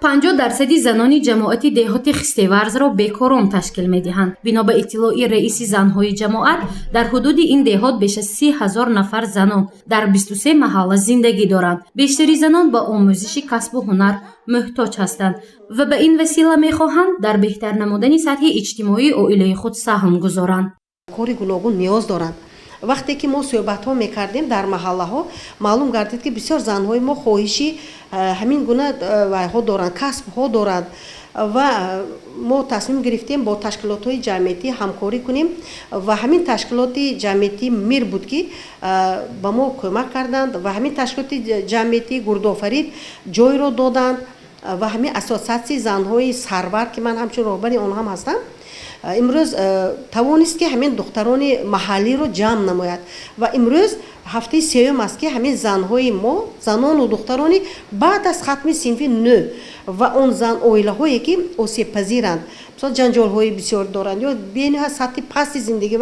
50 дарсади занони ҷамоати деҳоти Хистеварзро бекорон ташкил медиҳанд. Бино ба иттилои раиси занҳои ҷамоат, дар ҳудуди ин деҳот беш аз 30 000 нафар занон дар 23 маҳалла зиндагӣ доранд. Бештари занон ба омӯзиши касбу ҳунар муҳтоҷ ҳастанд ва ба ин васила мехоҳанд дар беҳтар намудани сатҳи иҷтимоии оилаи худ саҳм гузоранд. Кори гуногун ниёз доранд. Вақте ки мо суҳбатҳо мекардем дар маҳаллаҳо, маълум гардид, ки бисёр занҳои мо хоҳиши ҳамин гуна вайҳо доранд, касбҳо доранд, ва мо тасмим гирифтем бо ташкилотҳои ҷамъиятӣ ҳамкорӣ кунем. Ва ҳамин ташкилоти ҷамъиятии «Мир» буд, ки ба мо кӯмак карданд, ва ҳамин ташкилоти ҷамъиятии «Гурдофарид» ҷойро доданд, ва ҳамин ассотсиатсияи занҳои «Сарвар», ки ман ҳамчун роҳбари он ҳам ҳастам, имрӯз тавонист, ки ҳамин духтарони маҳаллиро ҷамъ намояд. Ва имрӯз ҳафтаи сеюм аст, ки ҳамин занҳои мо, занону духтарони баъд аз хатми синфи нӯ ва он зан оилаҳое, ки осебпазиранд, мисол, ҷанҷолҳои бисёр доранд ё бениҳоят сатҳи пасти зиндагӣ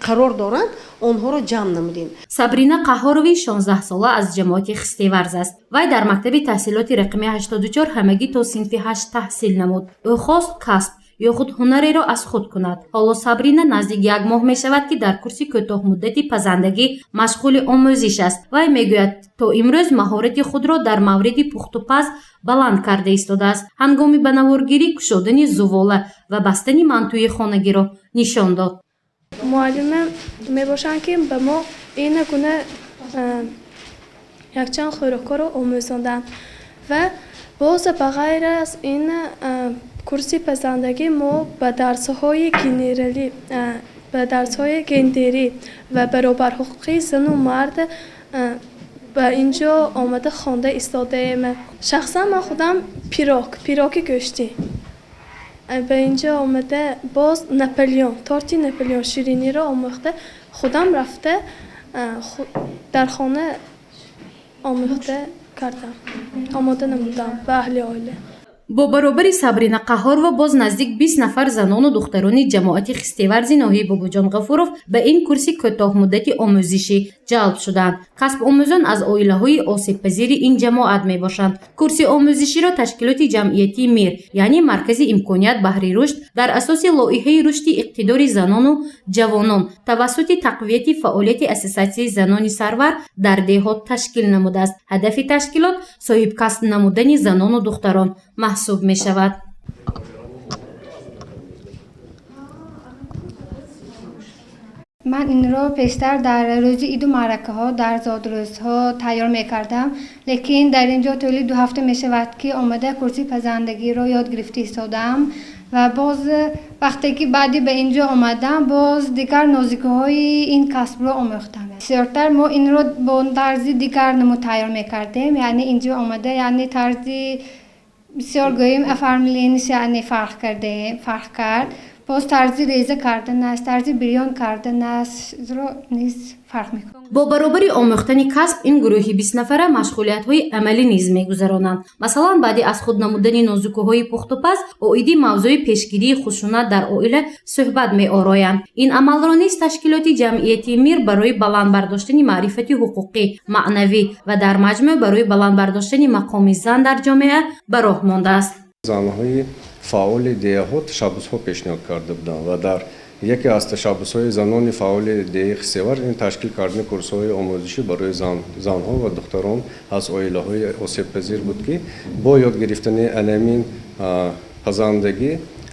қарор доранд, онҳоро ҷамъ намудем. Сабрина Қаҳҳорови 16сола аз ҷамоати Хистеварз аст. Вай дар мактаби таҳсилоти рақами 84 ҳамагӣ то синфи ҳашт таҳсил намуд. Ӯ хост касб ё худ ҳунареро аз худ кунад. Ҳоло Сабрина наздик як моҳ мешавад, ки дар курси кӯтоҳмуддати пазандагӣ машғули омӯзиш аст. Вай мегӯяд, то имрӯз маҳорати худро дар мавриди пухтупаз баланд карда истодааст. Ҳангоми ба наворгирӣ кушодани зувола ва бастани мантуи хонагиро нишон дод. Муаллима мебошанд, ки ба мо ин гуна якчанд хӯрокҳоро омӯзонданд. Ва боз ба ғайр аз ин курси пазандагӣ мо ба дарсҳои генералӣ, ба дарсҳои гендерӣ ва баробарҳуқуқии зану мард ба ин ҷо омада хонда истодаем. Шахсан ман худам пирог, пироги гӯштӣ ба ин ҷо омада, боз Наполеон, торти Наполеон, шириниро омӯхта, худам рафта дар хона омӯхта кардам, омода намудам ба аҳли оила. Бо баробари Сабрина Қаҳҳорова боз наздик 20 нафар занону духтарони ҷамоати Хистеварзи ноҳияи Бобоҷон Ғафуров ба ин курси кӯтоҳмуддати омӯзишӣ ҷалб шуданд. Касбомӯзон аз оилаҳои осебпазири ин ҷамоат мебошанд. Курси омӯзиширо ташкилоти ҷамъиятии «Мир», яъне Маркази имконият баҳри рушд, дар асоси лоиҳаи рушди иқтидори занону ҷавонон тавассути тақвияти фаъолияти ассотсиатсияи занони «Сарвар» дар деҳот ташкил намудааст. Ҳадафи ташкилот соҳибкасб намудани занону духтарон маҳсуб мешавад. Ман инро пештар дар рӯзи иду маъракаҳо, дар зодрӯзҳо тайёр мекардам, лекин дар ин ҷо тӯли 2 ҳафта мешавад, ки омада курси пазандагиро ёд гирифта истодаам. Ва боз вақте ки баъди ба ин ҷо омадам, боз дигар нозикиҳои ин касбро омӯхтам. Бисёртар мо инро бо тарзи дигар намуд тайёр мекардем, яъне ин ҷо омада, яъне тарзи бисёр гӯем оформление ш, яъне фарқ кардаем, фарқ кард. Боз тарзи реза карданаш, тарзи бирён карданашро низ фарқ мекунад. Бо баробари омӯхтани касб ин гурӯҳи 20нафара машғулиятҳои амалӣ низ мегузаронанд. Масалан, баъди аз худ намудани нозукиҳои пухтупаз оиди мавзӯи пешгирии хушунат дар оила суҳбат меороянд. Ин амалро низ ташкилоти ҷамъиятии «Мир» барои баланд бардоштани маърифати ҳуқуқӣ, маънавӣ ва дар маҷмӯъ барои баланд бардоштани мақоми зан дар ҷомеа ба роҳ мондааст. Занҳои фаъоли деҳаҳо ташаббусҳо пешниҳод карда буданд, ва дар яке аз ташаббусҳои занони фаъоли деҳаи Хистеварз ин ташкил кардани курсҳои омӯзишӣ барои занҳо ва духтарон аз оилаҳои осебпазир буд, ки бо ёд гирифтани анамин пазандагӣ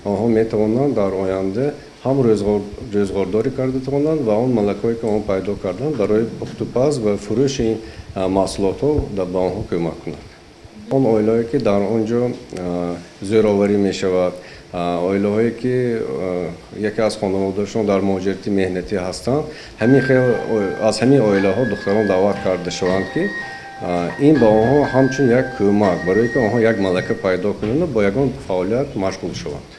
онҳо метавонанд дар оянда ҳам рӯзғордорӣ карда тавонанд ва он малакаҳое, ки онҳо пайдо карданд, барои пухтупаз ва фурӯши ин маҳсулотҳо ба онҳо кӯмак кунад. Он оилаҳое, ки дар он ҷо зӯроварӣ мешавад, оилаҳое, ки яке аз хонаводаашон дар муҳоҷирати меҳнатӣ ҳастанд, ҳамин хел аз ҳамин оилаҳо духтарон даъват карда шаванд, ки ин ба онҳо ҳамчун як кӯмак, барое ки онҳо як малака пайдо кунанду бо ягон фаъолият машғул шаванд.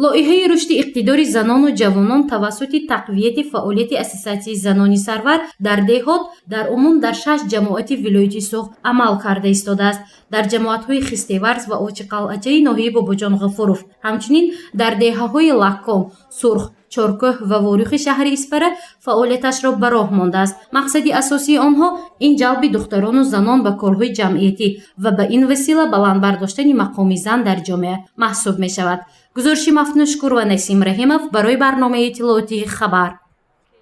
Лоиҳаи рушди иқтидори занону ҷавонон тавассути тақвияти фаъолияти ассотсиатсияи занони «Сарвар» дар деҳот дар умум дар шаш ҷамоати вилояти Суғд амал карда истодааст. Дар ҷамоатҳои Хистеварз ва Очиқалъачаи ноҳияи Бобоҷон Ғафуров, ҳамчунин дар деҳаҳои Лакком, Сурх. Чоркӯҳ ва Ворухи шаҳри Исфара фаъолияташро ба роҳ мондааст. Мақсади асосии онҳо ин ҷалби духтарону занон ба корҳои ҷамъиятӣ ва ба ин васила баланд бардоштани мақоми зан дар ҷомеа маҳсуб мешавад. Гузориши Мафтуншукур ва Насим Раҳимов барои барномаи иттилоотии «Хабар».